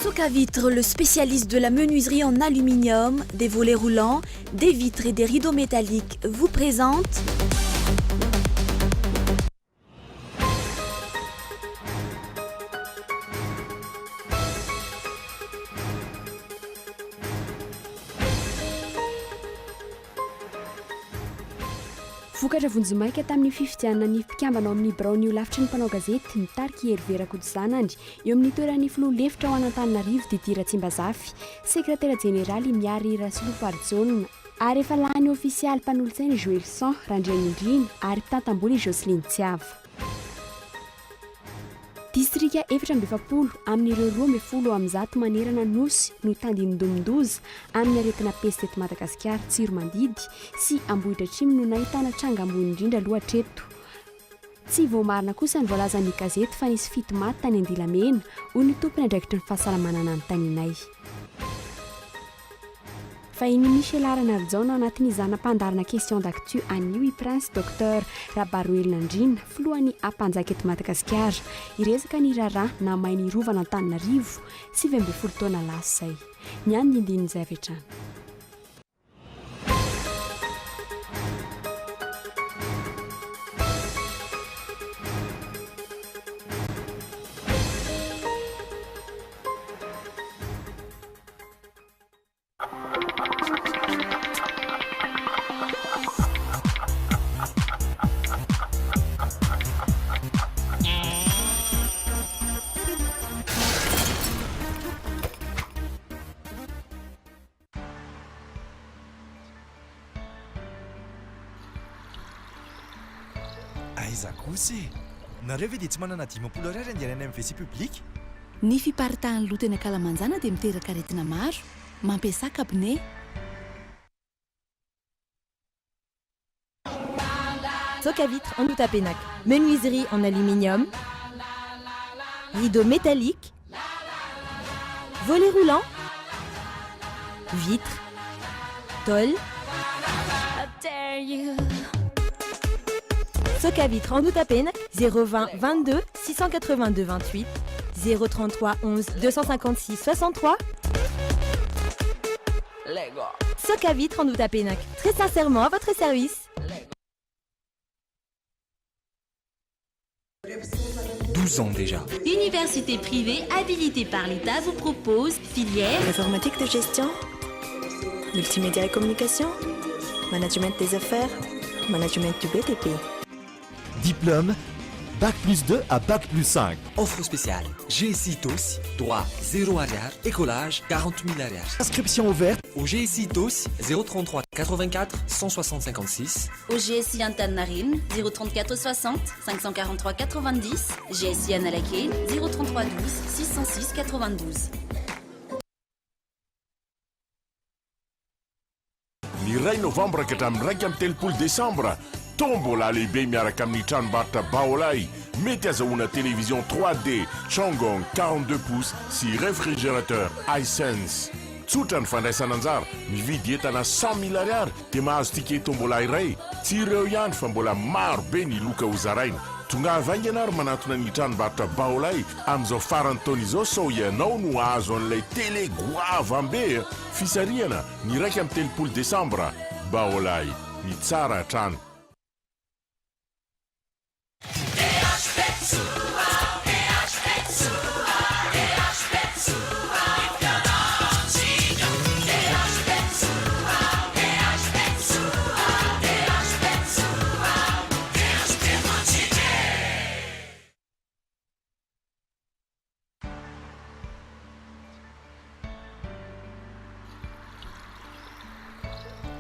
Socavitre, le spécialiste de la menuiserie en aluminium, des volets roulants, des vitres et des rideaux métalliques, vous présente Vokatra vonjimaika tamin'ny fifidianana ny mpikambana ao amin'ny biraon'ny holafitry ny mpanao gazety mitarika i Hervé Rakotozanany eo amin'ny toeran'ny filoha lefitra ho an'Antananarivo Didier Ratsimbazafy, sekretera jeneraly Miary Rasolofoarijaona ary efa lany ofisialy mpanolotsaina i Joelson Randrianindrina ary mpitantam-bola i Jocelyne Tsiava. Distrika 44 amin'ireo 112 manerana ny Nosy no tandindomin-doza amin'ny aretina pesta eto Madagasikara. Tsiromandidy sy Ambohidratrimo no nahitana tranga ambony indrindra aloha hatreto. Tsy voamarina kosa ny voalazan'ny gazety fa nisy fito maty tany Andilamena, hoy ny tompon'andraikitry ny fahasalamana nanontanianay. Vahiny Michela Ranarijaona ao anatin'ny zana-pandaharana Question d'actu anio i Prince Docteur Rabaroelina Andriana, filohan'ny Ampanjaka eto Madagasikara. Hiresaka ny raharaha namay ny Rovan'Antananarivo, 19 taona lasa izay. Ny andindinin'izay avy hatrany. Aiza kosa e! Nareo ve dia tsy manana 50 ariary andehanana amin'ny WC public? Ny fiparitahan'ny loto eny ankalamanjana dia miteraka aretina maro. Mampiasà cabinet. Socavitre en Outapenac. Menuiserie en aluminium. Rideau métallique. Volet roulant. Vitre. Tôle. Socavitre en Outapenac 020 22 682 28 033 11 256 63. Socavitre en Outapenac, très sincèrement à votre service. 12 ans déjà. Université privée habilitée par l'État vous propose filière Informatique de gestion, multimédia et communication, management des affaires, management du BTP. Diplôme, Bac plus 2 à Bac plus 5. Offre spéciale GSI Itaosy, droit 0 ariary, écolage 40 000 ariary. Inscription ouverte au GSI Itaosy 033 84 160 56. Au GSI Antaninarenina 034 60 543 90, GSI Analakely 033 12 606 92. Ny iray novambra ka hatramin'ny 31 desambra, tombola lehibe miaraka amin'ny tranombarotra Baolai, mety azahoana télévision 3D Changong 42 pouces sy réfrigérateur Hisense. Tsotra ny fandraisana anjara, mividy entana 100 mille ariary dia mahazo ticket tombola iray. Tsy ireo ihany fa mbola maro be ny loka hozaraina. Tongava haingana ary manantona ny tranombarotra Baolai amin'izao faran'ny taona izao sao ianao no hahazo an'ilay télé goavam-be. Fisarihana Ny 31 desambra, Baolai, ny tsara hatrany.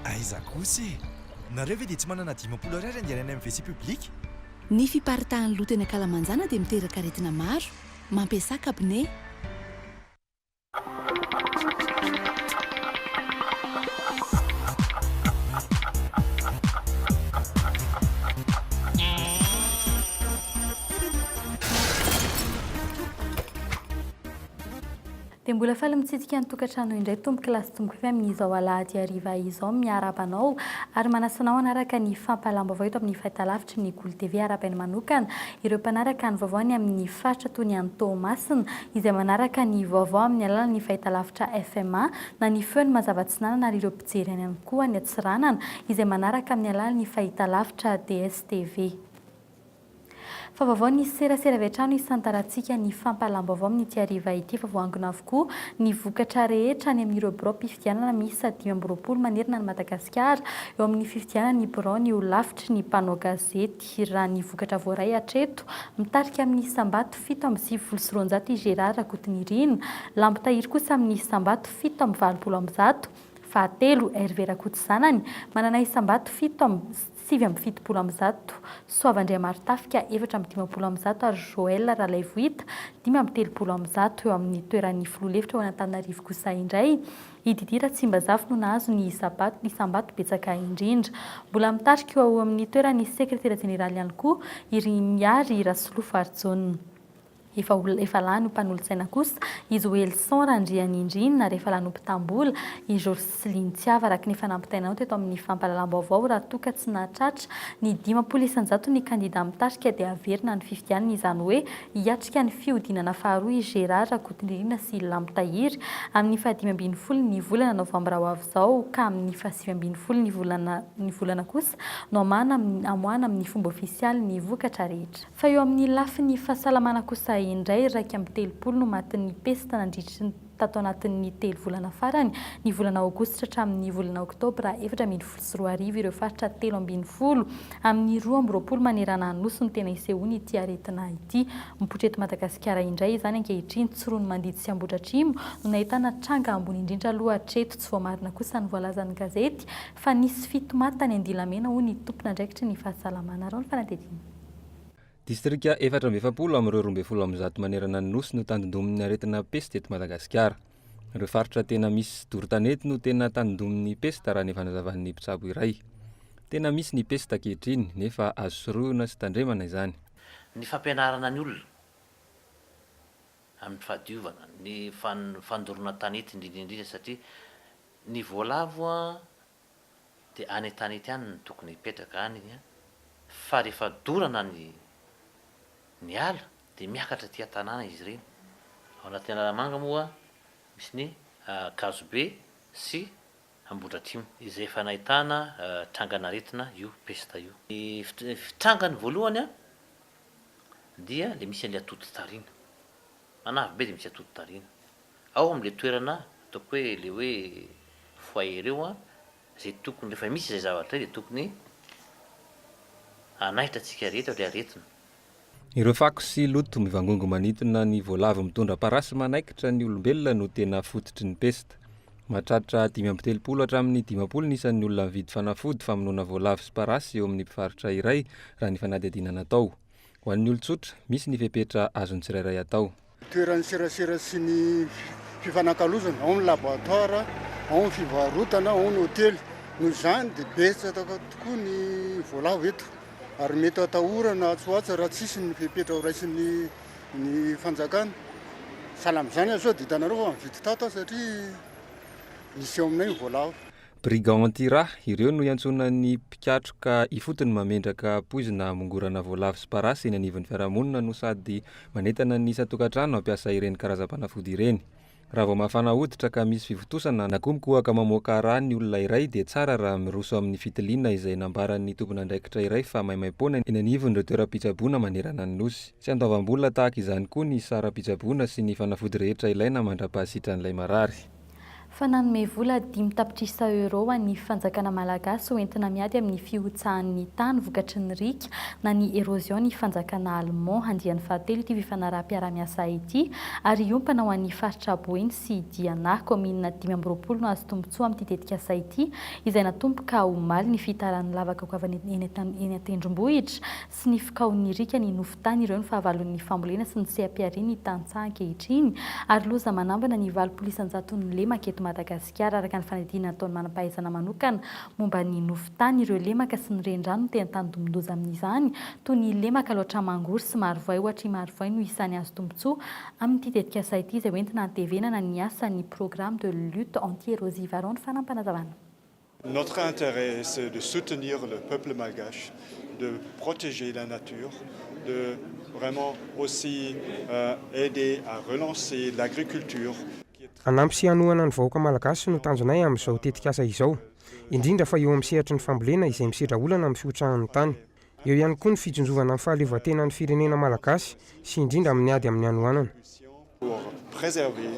Aiza kosa e! Nareo ve dia tsy manana 50 ariary andehanana amin'ny WC public? Ny fiparitahan'ny loto eny ankalamanjana dia miteraka aretina maro. Mampiasà cabinet. Dia mbola faly mitsidika ny tokantrano indray tompoko lahy sy tompoko vavy amin'izao alahady hariva izao. Miarahaba anao ary manasa anao hanaraka ny fampahalam-baovao eto amin'ny fahitalavitry ny Kolo TV. Arahabaina manokana ireo mpanaraka ny vaovao any amin'ny faritra toy ny any Toamasina izay manaraka ny vaovao amin'ny alalan'ny fahitalavitra FMA na ny Feon'ny Mazava Atsinanana ary ireo mpijery any ihany koa any Antsiranana izay manaraka amin'ny alalan'ny fahitalavitra DSTV. Fa vaovao ny serasera avy hatrany hisantarantsika ny fampahalam-baovao amin'ity hariva ity fa voaangona avokoa ny vokatra rehetra any amin'ireo biraom-pifidianana miisa 25 manerana an'i Madagasikara eo amin'ny fifidianana ny birao ny holafitry ny mpanao gazety raha ny vokatra voaray hatreto mitarika amin'ny isam-bato 297 i Gérard Rakotonirina Lambo Tahiry kosa amin'ny isam-bato 187 Fahatelo, Hervé Rakotozanany, manana isam-bato 179, Soava Andriamarotafika 154 ary Joël Ralaivohita 335. Eo amin'ny toeran'ny filoha lefitra ho an'Antananarivo kosa indray, i Didi Ratsimbazafy no nahazo ny isam-bato betsaka indrindra. Mbola mitarika eo amin'ny toeran'ny sekretera jeneraly ihany koa i Rimiary Rasolofoarijaona. Efa olona efa lany ho mpanolotsaina kosa i Joelson Randrianindrina ary efa lany ho mpitam-bola i Georges Tsiava araka ny efa nampitainao teto amin'ny fampahalalam-baovao. Raha toa ka tsy nahatratra ny 50% ny kandida mitarika dia haverina ny fifidianana, izany hoe hiatrika ny fihodinana faharoa i Gérard Rakotonirina sy Lamo Tahiry amin'ny faha 15 ny volana novambra ho avy izao ka amin'ny faha 19 ny volana ny volana kosa no hamoahana amin'ny fomba ofisialy ny vokatra rehetra. Fa eo amin'ny lafiny fahasalamana kosa indray, 31 no matin'ny pesta nandritry ny tato anatin'ny telo volana farany, ny volana aogositra hatramin'ny volana oktobra 2014. Ireo faritra 13 amin'ny 22 manerana ny Nosy no tena isehoan'ity aretina ity. Mipoitra eto Madagasikara indray izany ankehitriny. Tsiroanomandidy sy Ambohidratrimo no nahitana tranga ambony indrindra aloha hatreto. Tsy voamarina kosa ny voalazan'ny gazety fa nisy fito maty tany Andilamena, hoy ny tompon'andraikitry ny fahasalamana. Araho ny fanadihadiana. Distrika 44 amin'ireo 112 manerana ny Nosy no tandindomin'ny aretina pesta eto Madagasikara. Ireo faritra tena misy doro tanety no tena tandindomin'ny pesta raha ny fanazavan'ny mpitsabo iray. Tena misy ny pesta ankehitriny nefa azo sorohina sy tandremana izany. Ny fampianarana ny olona amin'ny fahadiovana, ny fandoroana tanety indrindra indrindra satria ny voalavo dia any an-tanety any no tokony hipetraka any fa rehefa dorana ny ny ala dia miakatra aty an-tanàna izy ireny. Ao anatin'ny Analamanga moa misy ny Ankazobe sy Ambohidratrimo izay efa nahitana trangan'aretina io pesta io. Ny fitrangany voalohany dia le misy an'le atody tarina. Manavy be dia misy atody tarina. Ao amin'ilay toerana ataoko hoe le hoe foyer ireo an, izay tokony rehefa misy izay zavatra izay dia tokony hanaitra antsika rehetra ilay aretina. Ireo fako sy loto mivangongo manintona ny voalavo mitondra parasy manaikitra ny olombelona no tena fototry ny pesta. Mahatratra 35 hatramin'ny 50 ny isan'ny olona mividy fanafody famonoana voalavo sy parasy eo amin'ny mpivarotra iray raha ny fanadihadiana natao. Ho an'ny olon-tsotra, misy ny fepetra azon'ny tsirairay atao. Toeran'ny serasera sy ny fifanakalozana, ao ny laboratoire, ao ny fivarotana, ao ny hotely. Noho izany dia betsaka tokoa ny voalavo eto ary mety hatahorana atsy ho atsy raha tsisy ny fepetra ho raisin'ny ny fanjakana. Sahala amin'izany aho sao dia hitanareo fa mividy tato aho satria misy eo aminay ny voalavo. Brigands anti-rà, ireo no iantsoana ny mpikatroka ifotony mamendraka poizina hamongorana voalavo sy parasy eny anivon'ny fiarahamonina no sady manentana ny isan-tokantrano hampiasa ireny karazam-panafody ireny. Raha vao mafana hoditra ka misy fivontosana na koa mikohaka mamoaka rà ny olona iray dia tsara raha miroso amin'ny fitiliana izay nambaran'ny tompon'andraikitra iray fa maimaimpoana eny anivon'ireo toeram-pitsaboana manerana ny Nosy. Tsy andoavam-bola tahaka izany koa ny saram-pitsaboana sy ny fanafody rehetra ilaina mandra-pahasitran'ilay marary. Fa nanome vola dimy tapitrisa euros ho an'ny fanjakana malagasy ho entina miady amin'ny fihotsahan'ny tany vokatry ny riaka na ny érosion ny fanjakana allemand. Andiany fahatelo ity fifanaraham-piarahamiasa ity ary hiompana ho an'ny faritra Boeny sy Diana. Kaominina 25 no azo tombontsoa amin'ity tetikasa ity izay natomboka omaly ny fihitaran'ny lavaka goavana eny an-tendrombohitra sy ny fikaon'ny riaka ny nofon-tany ireo ny fahavalon'ny fambolena sy ny seha-piharian'ny tantsaha ankehitriny ary loza manambana ny 80 isan-jaton'ny lemaka eto. eto Madagasikara, araka ny fanadihadiana nataon'ny manam-pahaizana manokana momba ny nofon-tany, ireo lemaka sy ny renirano no tena tandindomin-doza amin'izany, toy ny lemaka Alaotra Mangoro sy Marovoay ohatra i Marovoay no isan'ny azo tombontsoa amin'ity tetikasa ity izay hoentina hantevenana ny asan'ny Programme de lutte anti-érosive Arao ny fanampanazavanna. Notre intérêt c'est de soutenir le peuple malgache, de protéger la nature, de vraiment aussi aider à relancer l'agriculture. Hanampy sy hanohana ny vahoaka malagasy no tanjonay amin'izao tetikasa izao, indrindra fa eo amin'ny sehatry ny fambolena izay misedra olana amin'ny fihotrahan'ny tany. Eo ihany koa ny fitsinjovana ny fahaleovantenan'ny firenena malagasy sy indrindra amin'ny ady amin'ny hanoanana. Pour préserver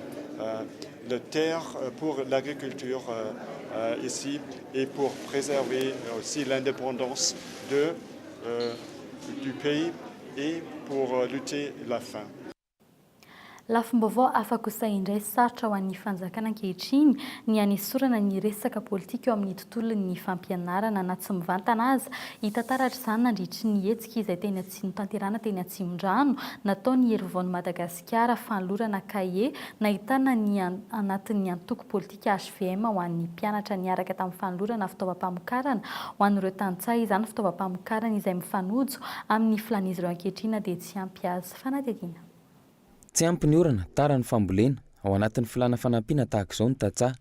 la terre pour l'agriculture ici et pour préserver aussi l'indépendance de du pays et pour lutter la faim. Lafim-baovao hafa kosa indray, sarotra ho an'ny fanjakana ankehitriny ny hanesorana ny resaka politika eo amin'ny tontolon'ny fampianarana na tsy mivantana aza. Hita taratra izany nandritry ny hetsika izay teny notanterahina teny Atsimondrano, nataon'ny Hery Vaovaon'i Madagasikara, fanolorana kahie nahitana ny anatin'ny antoko politika hvm ho an'ny mpianatra niaraka tamin'ny fanolorana fitaovam-pamokarana ho an'ireo tantsaha izany fitaovam-pamokarana izay mifanojo amin'ny filàn'izy ireo ankehitriny na dia tsy ampy aza. Fanadihadiana. Tsy ampy ny orana, tara ny fambolena. Ao anatin'ny filàna fanampiana tahaka izao ny tantsaha.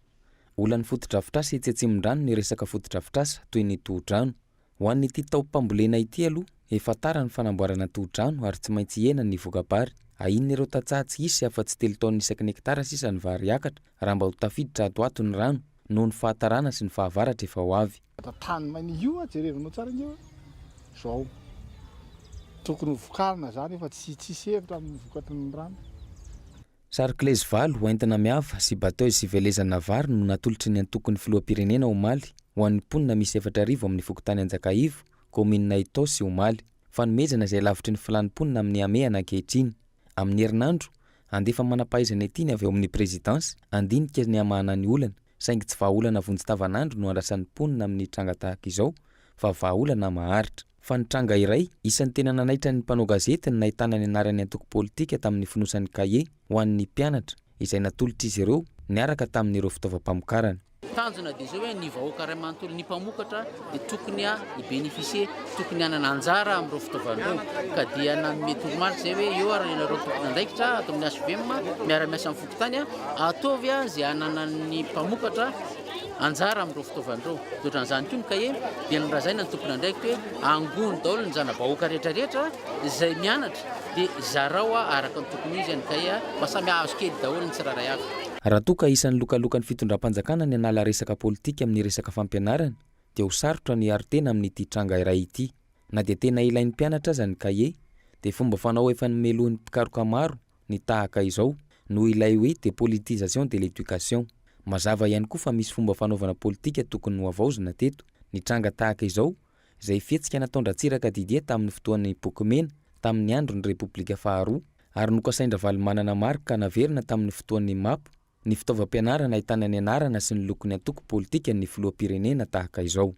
Olan'ny fotodrafitrasa etsy Atsimondrano ny resaka fotodrafitrasa toy ny tohodrano. Ho an'ity taom-pambolena ity aloha, efa tara ny fanamboarana tohodrano ary tsy maintsy hihena ny voka-bary. Ahian'ireo tantsaha tsy hisy afa-tsy telo taonina isaky ny hektara sisa ny vary hiakatra raha mba ho tafiditra ato ho ato ny rano noho ny fahatarana sy ny fahavaratra efa ho avy. Raha tany maina io a, jerevinao tsara ange hoe zao. Tokony ho vokarina zany fa tsy tsisy hevitra amin'ny vokatry ny rano. Sarclés valo ho entina miava sy batteuse hivelezana vary no natolotry ny antokon'ny filoham-pirenena omaly ho an'ny mponina misy 4000 amin'ny fokontany Anjakaivo, kaominina Itaosy omaly. Fanomezana izay lavitry ny filan'ny mponina amin'ny hamehana ankehitriny. Amin'ny herinandro, handefa manam-pahaizana ety ny avy ao amin'ny prezidansy handinika ny hamahana ny olana. Saingy tsy vahaolana vonjy tavanandro no andrasan'ny mponina amin'ny tranga tahaka izao fa vahaolana maharitra. Fa ny tranga iray, isan'ny tena nanaitra ny mpanao gazety ny nahitana ny anaran'ny antoko politika tamin'ny fonosan'ny kahie ho an'ny mpianatra, izay natolotr'izy ireo niaraka tamin'ireo fitaovam-pamokarana. Tanjona dia izao hoe ny vahoaka iray manontolo, ny mpamokatra dia tokony hi-beneficier, tokony hanana anjara amin'ireo fitaovana ireo. Ka dia nanome toromarika izay hoe eo ary ianareo tompon'andraikitra ato amin'ny HVM miara-miasa amin'ny fokontany, ataovy izay hananan'ny mpamokatra anjara amin'ireo fitaovana ireo. Dia ohatran'izany koa ny kahie, dia nolazaina ny tompon'andraikitra hoe angony daholo ny zana-bahoaka rehetra rehetra izay mianatra dia zarao araka ny tokony ho izy ny kahie mba samy hahazo kely daholo ny tsirairay avy. Raha toa ka isan'ny lokalokan'ny fitondram-panjakana ny hanala resaka politika amin'ny resaka fampianarana dia ho sarotra ny hiaro tena amin'ity tranga iray ity. Na dia tena ilain'ny mpianatra aza ny kahie dia fomba fanao efa nomelohin'ny mpikaroka maro ny tahaka izao noho ilay hoe dépolitisation de l'éducation. Mazava ihany koa fa misy fomba fanaovana politika tokony nohavaozina teto. Ny tranga tahaka izao izay fihetsika nataon-dRatsiraka Didier tamin'ny fotoan'ny Boky Mena tamin'ny andron'ny Repoblika faharoa ary nokasain-dRavalomanana Marc naverina tamin'ny fotoan'ny Map ny fitaovam-pianarana ahitana ny anarana sy ny lokon'ny antoko politikan'ny filoham-pirenena tahaka izao.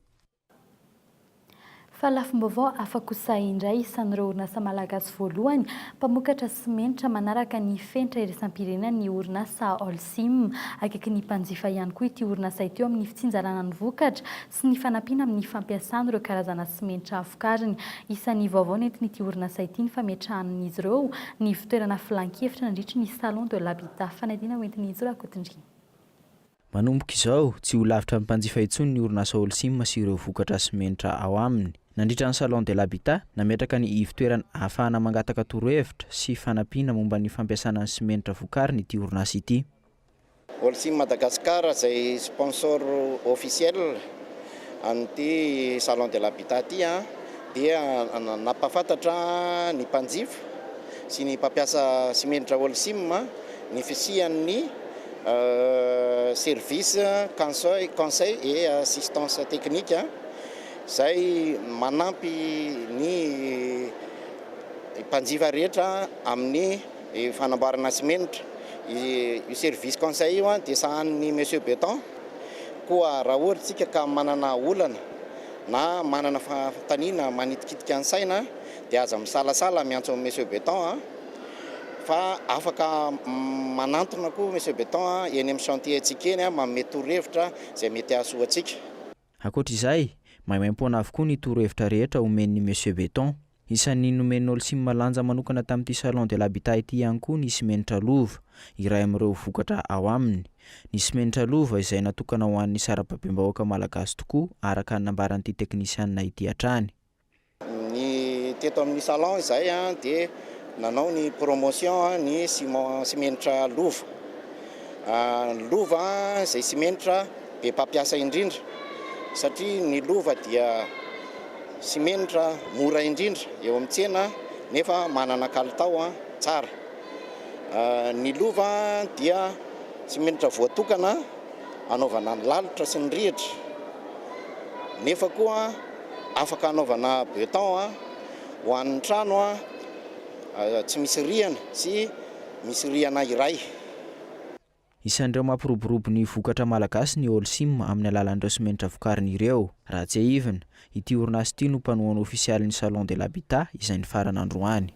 Fa lafim-baovao hafa kosa indray, isan'ireo orinasa malagasy voalohany mpamokatra simenitra manaraka ny fenitra iraisam-pirenena ny orinasa Holcim. Akaiky ny mpanjifa ihany koa ity orinasa ity eo amin'ny fitsinjarana ny vokatra sy ny fanampiana amin'ny fampiasana ireo karazana simenitra vokariny. Isan'ny vaovao nentin'ity orinasa ity ny fametrahan'izy ireo ny ivontoerana filan-kevitra nandritry ny Salon de l'Habitat. Fanadihana hoentin'i Zo Rakotondriana. Manomboka izao, tsy ho lavitra ny mpanjifa intsony ny orinasa Holcim sy ireo vokatra simenitra ao aminy. Nandritra ny Salon de l'Habitat, nametraka ny ivon-toerana ahafahana mangataka torohevitra sy fanampiana momba ny fampiasana ny simenitra vokariny ity orinasa ity. Holcim Madagascar izay sponsor officiel an'ity Salon de l'Habitat ity dia nampahafantatra ny mpanjifa sy ny mpampiasa simenitra Holcim ny fisian'ny service conseil et assistance technique izay manampy ny mpanjifa rehetra amin'ny fanamboarana simenitra. Io service conseil io dia sahanin'ny Monsieur Beton, koa raha ohatra isika ka manana olana na manana fanontaniana manitikitika ny saina dia aza misalasala miantso an'i Monsieur Beton. Fa afaka manantona koa Monsieur Beton eny amin'ny chantier antsika eny manome torohevitra izay mety hahasoa antsika. Ankoatra izay, maimaimpoana avokoa ny torohevitra rehetra omen'ny Monsieur Beton. Isan'ny nomen'i Holcim lanja manokana tamin'ity Salon de l'Habitat ity ihany koa ny simenitra lova, iray amin'ireo vokatra ao aminy. Ny simenitra lova izay natokana ho an'ny sarababem-bahoaka malagasy tokoa araka ny nambaran'ity teknisianina ity hatrany. Ny teto amin'ny salon izay dia nanao ny promotion ny ciment simenitra lova. Ny lova izay simenitra be mpampiasa indrindra satria ny lova dia simenitra mora indrindra eo amin'ny tsena nefa manana kalitao tsara. Ny lova dia simenitra voatokana hanaovana ny lalitra sy ny rihitra nefa koa afaka hanaovana beton ho an'ny trano tsy misy rihana sy misy rihana iray. Isan'ireo mampiroborobo ny vokatra malagasy ny Holcim amin'ny alalan'ireo simenitra vokariny ireo. Raha tsiahivina, ity orinasa ity no mpanohana ofisialin'ny Salon de l'Habitat izay nifarana androany.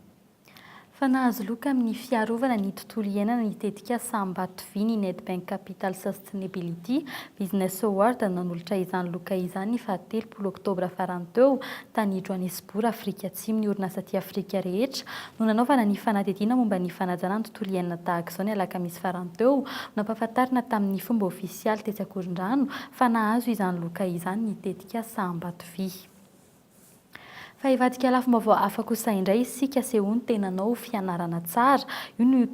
Fa nahazo loka amin'ny fiarovana ny tontolo iainana ny tetikasa Ambatovy ny Nedbank Capital Sustainability Business Award nanolotra izany loka izany ny faha telopolo oktobra farany teo tany Johannesburg, Afrika Atsimo. Ny orinasa aty Afrika rehetra no nanaovana ny fanadihadiana momba ny fanajana ny tontolo iainana tahaka izao ny alakamisy farany teo. Nampahafantarina tamin'ny fomba ofisialy tetsy Ankorondrano fa nahazo izany loka izany ny tetikasa Ambatovy. Fa hivadika lafim-baovao hafa kosa indray isika, asehoy ny tenanao ho fianarana tsara. Io no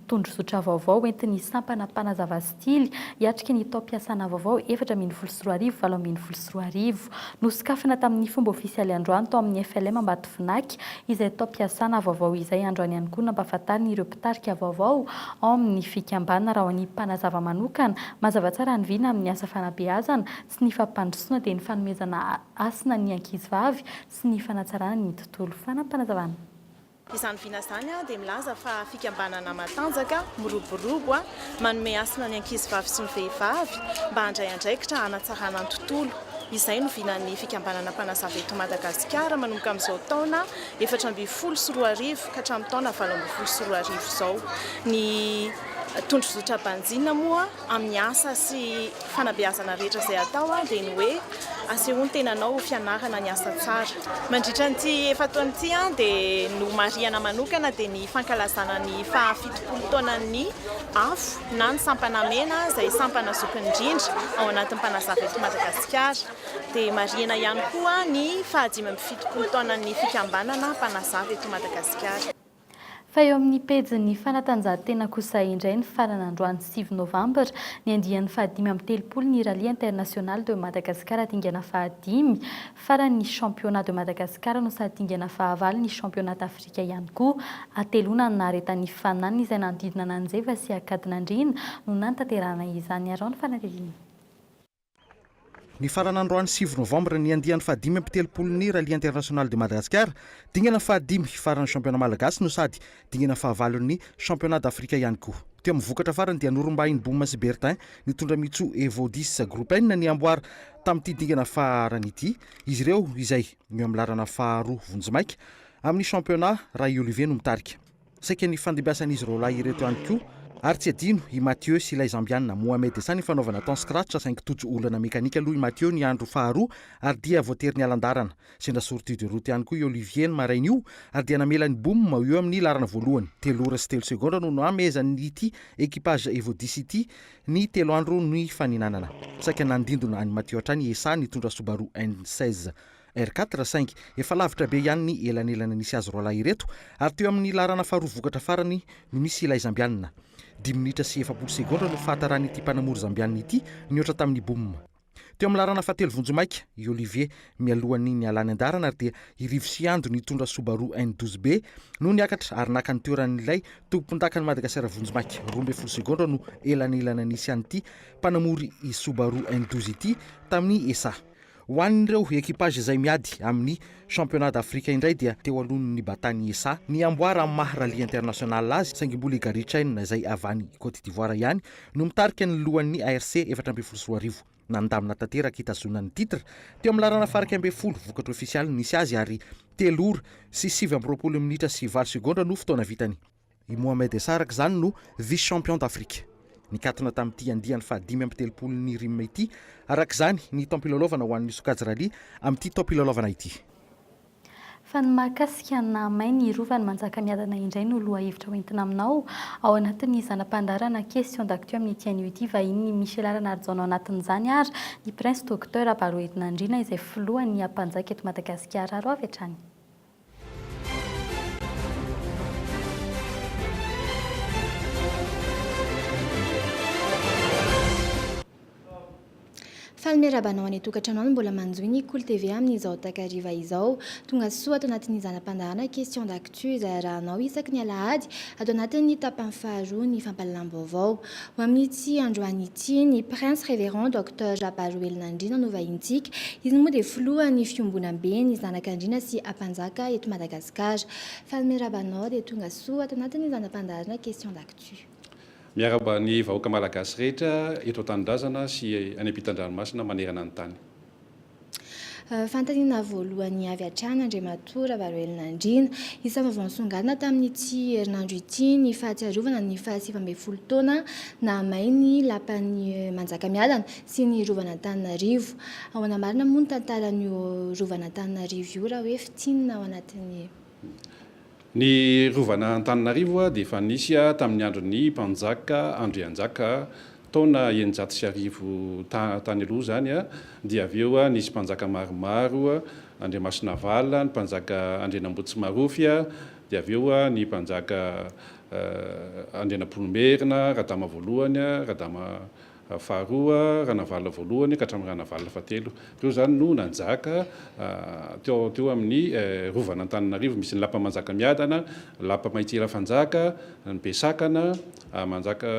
tondrozotra vaovao hoentin'ny sampana mpanazava stily hiatrika ny taom-piasana vaovao 2014 2018. Nosokafana tamin'ny fomba ofisialy androany tao amin'ny FLM Ambatovinaky izay taom-piasana vaovao izay androany ihany koa nampahafantarina ireo mpitarika vaovao ao amin'ny fikambanana raha ho an'ny mpanazava manokana. Mazava tsara ny vina amin'ny asa fanabeazana sy ny fampandrosoana dia ny fanomezana hasina ny ankizivavy sy ny fanatsarana ny tontolo fanampanazavana. Izany vina izany dia milaza fa fikambanana matanjaka, miroborobo, manome hasina ny ankizivavy sy ny vehivavy mba handray andraikitra hanatsarana ny tontolo. Izay no vinan'ny fikambanana Mpanazava eto Madagasikara manomboka amin'izao taona 2014 ka hatramin'ny taona 2018 izao. Ny tondrozotra banjinina moa amin'ny asa sy fanabeazana rehetra izay atao dia ny hoe asehoy ny tenanao ho fianarana ny asa tsara. Mandritra an'ity efa-taona ity dia nomarihana manokana dia ny fankalazana ny faha 70 taonan'ny afo na ny sampana mena izay sampana zokiny indrindra ao anatin'ny mpanazava eto Madagasikara. Dia marihina ihany koa ny faha 75 taonan'ny fikambanana mpanazava eto Madagasikara. Fa eo amin'ny pejin'ny fanatanjahantena kosa indray nifarana androany sivy novambra ny andiany faha-35 ny Rallye International de Madagascar dingana fahadimy farany ny Championnat de Madagascar no sady dingana fahavalo ny Championnat d'Afrique ihany koa. Hateloana ny naharetan'ny fananina izay nanodidina an'Anjeva sy Ankadinandriana no nanatanterahana izany. Araho ny fanadihadiana. Nifarana androany sivy novambra ny andiany fahadimy amby telopolon'ny Rallye International de Madagascar, dingana fahadimy faran'ny championnat malagasy no sady dingana fahavalon'ny championnat d'Afrique ihany koa. Teo amin'ny vokatra farany dia norombahin'i Bouma sy Bertin nitondra Mitsu Evo dix Groupe N ny amboara tamin'ity dingana farany ity izy ireo izay eo amin'ny laharana faharoa vonjimaika amin'ny championnat raha i Olivier no mitarika. Saika nifandimbiasan'izy roalahy ireto ihany koa ary tsy adino i Mathieu sy ilay Zambiana Mohamed Essa ny fanaovana temps scratch saingy tojo olana mekanika aloha i Mathieu ny andro faharoa ary dia voatery nialan-dalana. Sendra sortie de route ihany koa i Olivier ny marain'io ary dia namela ny Boom ho eo amin'ny laharana voalohany. Telo ora sy telo segondra no namehezan'ity équipage Evo dix ity ny telo andro nifaninanana. Saika nandindona an'i Mathieu hatrany i Essa nitondra Subaru N 16. R quatre saingy efa lavitra be ihany ny elanelana nisy azy roalahy ireto ary teo amin'ny laharana faharoa vokatra farany no nisy ilay Zambianina. Dimy minitra sy 40 segondra no fahataran'ity mpanamory Zambianina ity nihoatra tamin'ny Boom. Teo amin'ny laharana fahatelo vonjimaika i Olivier mialohan'ny nialany an-dalana ary dia i Rivo sy Ando nitondra Subaru N douze B no niakatra ary naka ny toeran'ilay tompondakan'i Madagasikara vonjimaika. 12 segondra no elanelana nisy an'ity mpanamory Subaru N douze ity tamin'ny Esa. Ho an'ireo equipage izay miady amin'ny Championnat d'Afrique indray dia teo alohan'ny nibatan'i Essa ny amboara amin'ny maha Rallye International azy saingy mbola i Gary Chain izay avy any Cote d'Ivoire ihany no mitarika ny lohan'ny ARC 2014. Nandamina tanteraka hitazonana ny titre teo amin'ny laharana faha-11 vokatra ofisialy no nisy azy ary telo ora sy 29 minitra sy valo segondra no fotoana vitany. I Mohamed Essa araka izany no vice champion d'Afrique. Nikatona tamin'ity andiany fahadimy amby telopolo ny Rim ity araka izany ny taom-pilalaovana ho an'ny sokajy rallye amin'ity taom-pilalaovana ity. Fa ny mahakasika ny nahamay ny Rovan'i Manjakamiadana indray no lohahevitra hoentina aminao ao anatin'ny zana-pandaharana Question d'actu amin'ity anio ity. Vahinin'i Michela Ranarijaona ao anatin'izany ary ny Prince Docteur Rabaroherinandriana izay filohan'ny Ampanjaka eto Madagasikara. Aro avy hatrany. Faly miarahaba anao any an-tokantrano any mbola manjohy ny Kolo TV amin'izao takariva izao. Tonga soa ato anatin'ny zana-pandaharana Question d'actu izay arahanao isaky ny alahady ato anatin'ny tapany faharoa ny fampahalalam-baovao. Ho amin'ity androany ity, ny Prince Révérend Docteur Rabaroelinandriana no vahintsika. Izy moa dia filohan'ny fiombonambe ny Zanakandriana sy Ampanjaka eto Madagasikara. Faly miarahaba anao dia tonga soa ato anatin'ny zana-pandaharana Question d'actu. Miarahaba ny vahoaka malagasy rehetra eto an-tanindrazana sy any ampitan-dranomasina manerana ny tany. Fanontaniana voalohany avy hatrany Andriamatoa Ravaroelina Andriana. Isan'ny vaovao nisongadina tamin'ity herinandro ity ny fahatsiarovana ny faha-19 taona nahamay ny lapan'i Manjakamiadana sy ny Rovan'Antananarivo. Ahoana marina moa ny tantaran'io Rovan'Antananarivo io raha hoe fintinina ao anatin'ny. Ny Rovan'Antananarivo dia efa nisy tamin'ny andron'ny mpanjaka Andrianjaka, taona 1600 tany aloha izany, dia avy eo nisy mpanjaka maromaro, Andriamasinavalona, ny mpanjaka Andrianambotsimarofy, dia avy eo ny mpanjaka Andrianampoinimerina, Radama voalohany, Radama faharoa, Ranavalona voalohany ka hatramin'ny Ranavalona fahatelo. Ireo izany no nanjaka teo teo amin'ny Rovan'Antananarivo. Misy ny Lapa Manjakamiadana, Lapa Mahitsirafanjaka, ny Besakana, Manjaka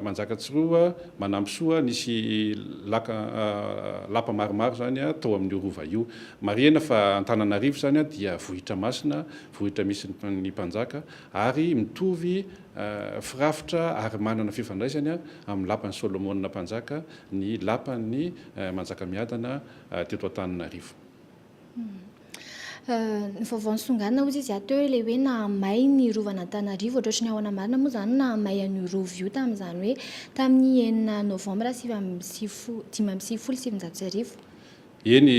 Manjakatsiroa, Manampisoa, nisy laka lapa maromaro izany tao amin'io rova io. Marihina fa Antananarivo izany dia vohitra masina, vohitra misy ny mpanjaka ary mitovy Firafitra ary manana fifandraisany amin'ny lapan'i Solomona Mpanjaka ny lapan'i Manjakamiadana teto Antananarivo. Ny vaovao nisongadina hozy izy ato teo ilay hoe nahamay ny rovan'Antananarivo, ohatrohatry ny ahoana marina moa izany nahamay an'io rova io tamin'izany hoe tamin'ny enina novambra 1995? Eny,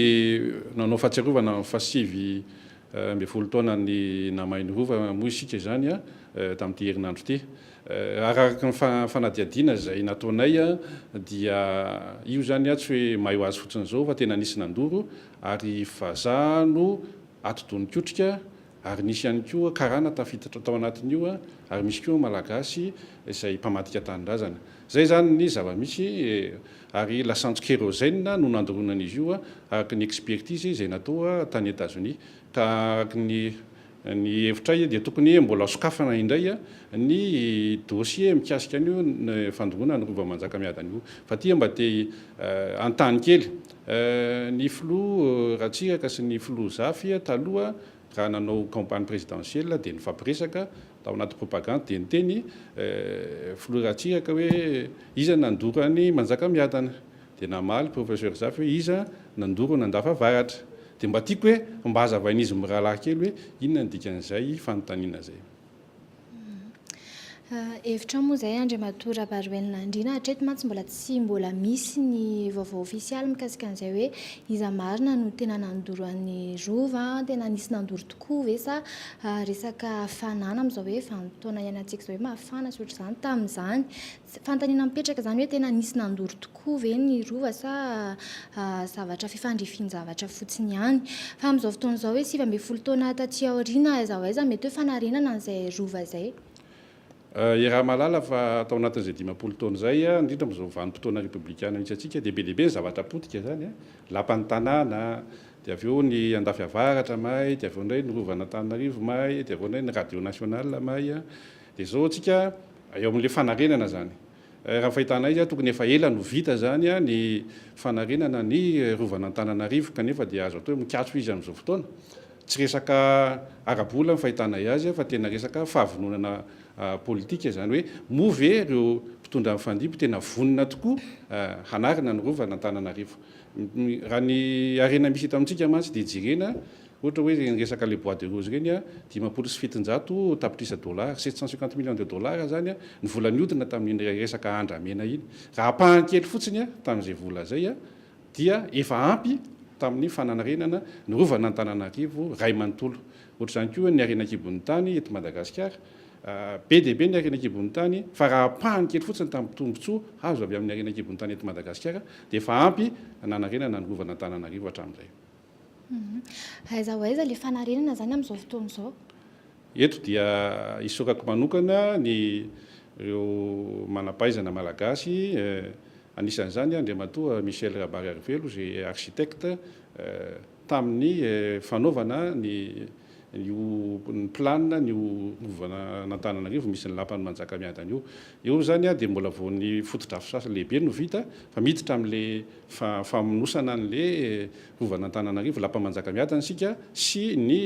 nanao fahatsiarovana ny fahasivy 11 taonan'ny namain'ny Rova moa isika izany tamin'ity herinandro ity. Araka ny fanadihadiana izay nataonay dia io izany tsy hoe may ho azy fotsiny izao fa tena nisy nandoro ary vazaha no atidoha nikotrika ary nisy ihany koa karana tafiditra tao anatin'io ary misy koa malagasy izay mpamadika tanindrazana. Izay izany ny zava-misy ary lasantsy kérosène no nandoroana an'izy io araka ny expertise izay natao tany Etazonia. Ka araka ny ny hevitray dia tokony mbola sokafana indray ny dossier mikasika an'io fandoroana ny Rova Manjakamiadana io. Fa aty mba te hanontany kely, ny filoha Ratsiraka sy ny filoha Zafy taloha Raha nanao campagne présidentielle dia nifampiresaka tao anaty propagande dia niteny filoha Ratsiraka hoe iza nandoro an'i Manjakamiadana? Dia namaly professeur Zafy hoe iza nandoro an'Andafavaratra? Dia mba tiako hoe mba hazavain'izy mirahalahy kely hoe inona ny dikan'izay fanontaniana izay. Hevitrao moa izay Andriamatoa Rabaroelina Andriana, hatreto mantsy mbola tsy mbola misy ny vaovao ofisialy mikasika an'izay hoe iza marina no tena nandoro an'ny Rova, tena nisy nandoro tokoa ve sa resaka hafanana amin'izao hoe vanim-potoana iainantsika izao hoe mafana sy ohatr'izany tamin'izany. Fanontaniana mipetraka izany hoe tena nisy nandoro tokoa ve ny Rova sa zavatra fifandrifian-javatra fotsiny ihany. Fa amin'izao fotoana izao hoe 19 taona taty aoriana aiza ho aiza mety hoe fanarenana an'izay Rova izay? Iaraha-mahalala fa tao anatin'izay 50 taona izay, indrindra amin'izao vanim-potoana repoblikana misy antsika, dia be dia be ny zavatra potika izany, lapan'ny tanàna, dia avy eo ny Andafiavaratra may, dia avy eo indray ny Rovan'Antananarivo may, dia avy eo indray ny Radio Nationale may. Dia izao isika eo amin'ilay fanarenana izany. Raha ny fahitana azy, tokony efa ela no vita izany ny fanarenana ny Rovan'Antananarivo, kanefa dia azo atao hoe mikatso izy amin'izao fotoana. Tsy resaka ara-bola ny fahitanay azy fa tena resaka fahavononana politika izany hoe moa ve ireo mpitondra mifandimby tena vonona tokoa hanarina ny Rovan'Antananarivo. Raha ny harena misy eto amintsika mantsy dia jerena Ohatra hoe ireny resaka le bois de rose ireny a, 750 tapitrisa dollars, 750 millions de dollars izany a, ny vola nihodina tamin'iny resaka andramena iny. Raha ampahany kely fotsiny a, tamin'izay vola izay a, dia efa ampy tamin'ny fananarenana ny rovan'Antananarivo iray manontolo. Ohatr'izany koa ny harena an-kibon'ny tany eto Madagasikara. Be dia be ny harena an-kibon'ny tany, fa raha ampahany kely fotsiny tamin'ny tombontsoa azo avy amin'ny harena an-kibon'ny tany eto Madagasikara dia efa ampy nanarenana ny rovan'Antananarivo hatramin'izay. Aiza ho aiza ilay fanarenana izany amin'izao fotoana izao? Eto dia isaorako manokana ny ireo manam-pahaizana malagasy, anisan'izany Andriamatoa Michel Rabariarivelo izay architecte tamin'ny fanaovana ny io ny planina ny rovan'Antananarivo misy ny lapan'i Manjakamiadana io. Eo izany dia mbola vao ny fotodrafitrasa lehibe no vita fa miditra amin'ilay famonosana an'ilay rovan'Antananarivo, lapa Manjakamiadana isika sy ny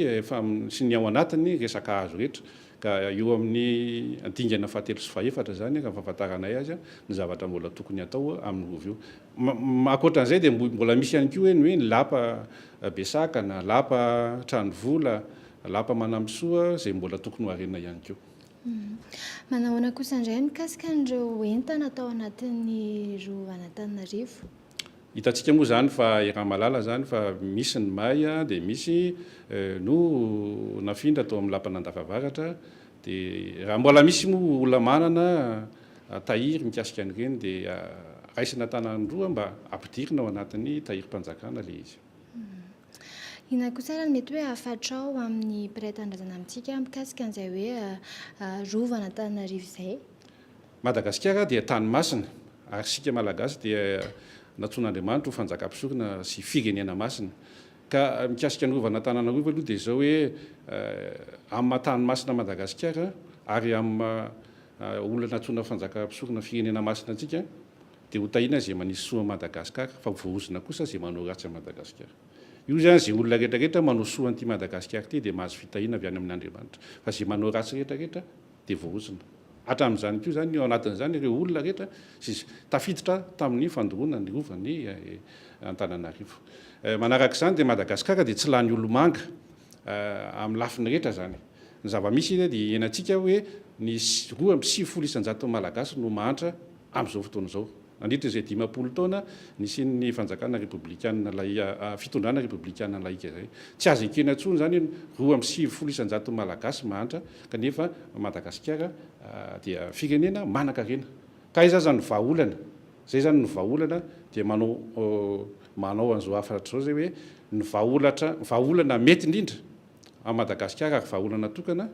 sy ny ao anatiny resaka hazo rehetra. Ka eo amin'ny dingana fahatelo sy fahefatra izany raha ny fahafantaranay azy ny zavatra mbola tokony hatao amin'ny rova io. Ankoatran'izay dia mbola misy ihany koa hoe ny hoe ny lapa Besaka na lapa Tranovola, lapa Manambisoa izay mbola tokony ho harenina ihany koa. Manahoana kosa indray mikasika an'ireo entana tao anatin'ny rovan'Antananarivo? Hitantsika moa izany fa i Ramalala izany fa misy ny may dia misy no nafindra tao amin'ny lapan'Andafavaratra dia raha mbola misy moa olona manana tahiry mikasika an'ireny dia raisina an-tanan-droa mba ampidirina ao anatin'ny tahirim-panjakana ilay izy. Inona kosa ary no mety hoe hafatrao amin'ny mpiray tanindrazana amintsika mikasika an'izay hoe Rovan'Antananarivo izay? Madagasikara dia tany masina ary isika Malagasy dia nantsoin'Andriamanitra ho fanjakam-pisorona sy firenena masina. Ka mikasika ny Rovan'Antananarivo aloha dia izao hoe amin'ny maha tany masina Madagasikara ary amin'ny maha olona nantsoina fanjakam-pisorona firenena masina antsika dia ho tahiana izay manisy soa an'i Madagascar fa ho voaozona kosa izay manao ratsy an'i Madagasikara. Io izany izay olona rehetra rehetra manao soa an'ity Madagasikara ity dia mahazo fitahiana avy any amin'Andriamanitra fa izay manao ratsy rehetra rehetra dia voaozona. Hatramin'izany koa izany ao anatin'izany ireo olona rehetra izay tafiditra tamin'ny fandoroana ny rovan'i Antananarivo. Manaraka izany dia Madagasikara dia tsy lany olomanga amin'ny lafiny rehetra izany. Ny zava-misy dia iainantsika hoe ny 92 isan-jaton'ny Malagasy no mahantra amin'izao fotoana izao. Nandritra izay 50 taona nisian'ny fanjakana repoblikana fitondrana repoblikana laika izay. Tsy azo ekena intsony izany hoe 92 isan-jaton'ny Malagasy mahantra kanefa Madagasikara dia firenena manankarena. Ka aiza aza ny vahaolana? Izay izany no vahaolana dia manao manao an'izao hafatra izao izay hoe ny vahaolatra vahaolana mety indrindra à Madagasikara ary vahaolana tokana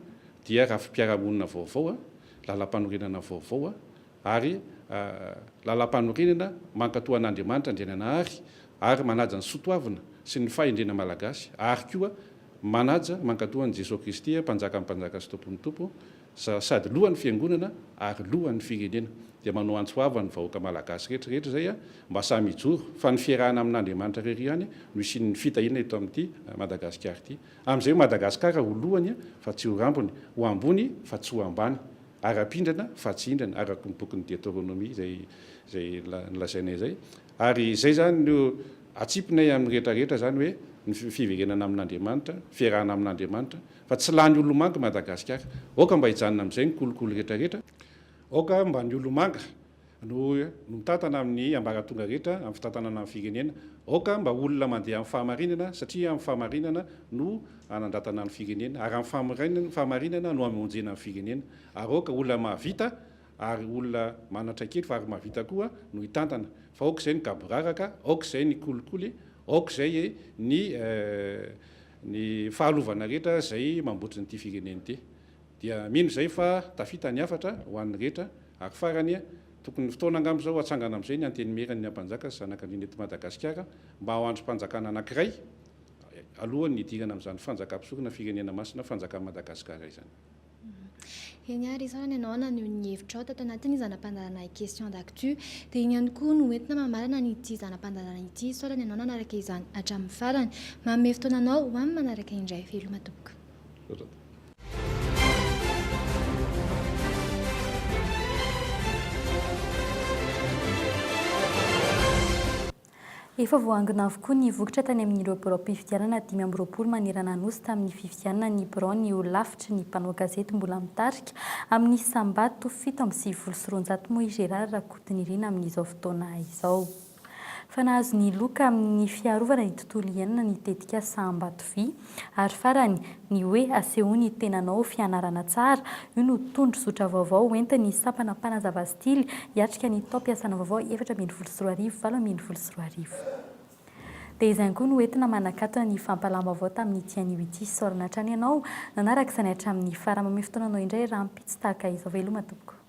dia rafi-piarahamonina vaovao, lalam-panorenana vaovao ary lalam-panorenana mankatò an'Andriamanitra Andriananahary ary manaja ny sotoavina sy ny fahendrena malagasy ary koa manaja mankatò an'i Jesoa Kristy Mpanjakan'ny mpanjaka sy Tompon'ny tompo sady lohan'ny fiangonana ary lohan'ny firenena dia manao antso avo an'ny vahoaka malagasy rehetra rehetra izay mba samy hijoro fa ny fiarahana amin'Andriamanitra irery ihany no hisian'ny fitahiana eto amin'ity Madagasikara ity. Amin'izay Madagasikara ho lohany fa tsy ho rambony, ho ambony fa tsy ho ambany, ary hampindrana fa tsy hindrana araka ny bokin'ny Deoteronomia izay izay nolazainay izay. Ary izay izany no atsipinay amin'ny rehetra rehetra izany hoe ny fiverenana amin'Andriamanitra, fiarahana amin'Andriamanitra fa tsy lany olomanga Madagasikara. Aoka mba hijanona amin'izay ny kolikoly rehetra rehetra. Aoka mba ny olomanga no no mitantana amin'ny ambaratonga rehetra amin'ny fitantanana ny firenena. Aoka mba olona mandeha amin'ny fahamarinana satria amin'ny fahamarinana no hanandratana ny firenena ary amin'ny fahamarinana no hamonjena ny firenena. Ary aoka olona mahavita ary olona manan-traikefa ary mahavita koa no hitantana. Fa aoka izay ny gaboraraka, aoka izay ny kolikoly, aoka izay ny ny fahalovana rehetra izay mambotry an'ity firenena ity. Dia mino izay fa tafita ny hafatra ho an'ny rehetra ary farany, tokony fotoana angamba izao hatsangana amin'izay ny Antenimieran'ny Ampanjaka sy Zanak'Andriana eto Madagasikara mba ho andrim-panjakana anankiray alohan'ny hidirana amin'izany fanjakam-pisorona firenena masina fanjakan'i Madagasikara izany. Eny ary, isaorana ianao naneho ny hevitrao tato anatin'ny zana-pandaharana Question d'actu. Dia iny ihany koa no entina mamarana an'ity zana-pandaharana ity. Isaorana ianao nanaraka izany hatramin'ny farany. Manome fotoana anao ho amin'ny manaraka indray. Veloma tompoko. Efa voaangona avokoa ny vokatra tany amin'ireo biraom-pifidianana 25 manerana Nosy tamin'ny fifidianana ny biraon'ny holafitry ny mpanao gazety mbola mitarika amin'ny isam-bato 297 moa i Gérard Rakotonirina amin'izao fotoana izao. Fa nahazo ny loka amin'ny fiarovana ny tontolo iainana ny tetikasa Ambatovy. Ary farany, ny hoe asehoy ny tenanao ho fianarana tsara, io no tondrozotra vaovao hoentin'ny sampana mpanazava stily hiatrika ny taom-piasana vaovao 2014 2018. Dia izany koa no entina manakatona ny fampahalam-baovao tamin'ity anio ity. Isaorana hatrany ianao nanaraka izany hatramin'ny farany. Mamehy fotoana anao indray rahampitso tahaka izao. Veloma tompoko.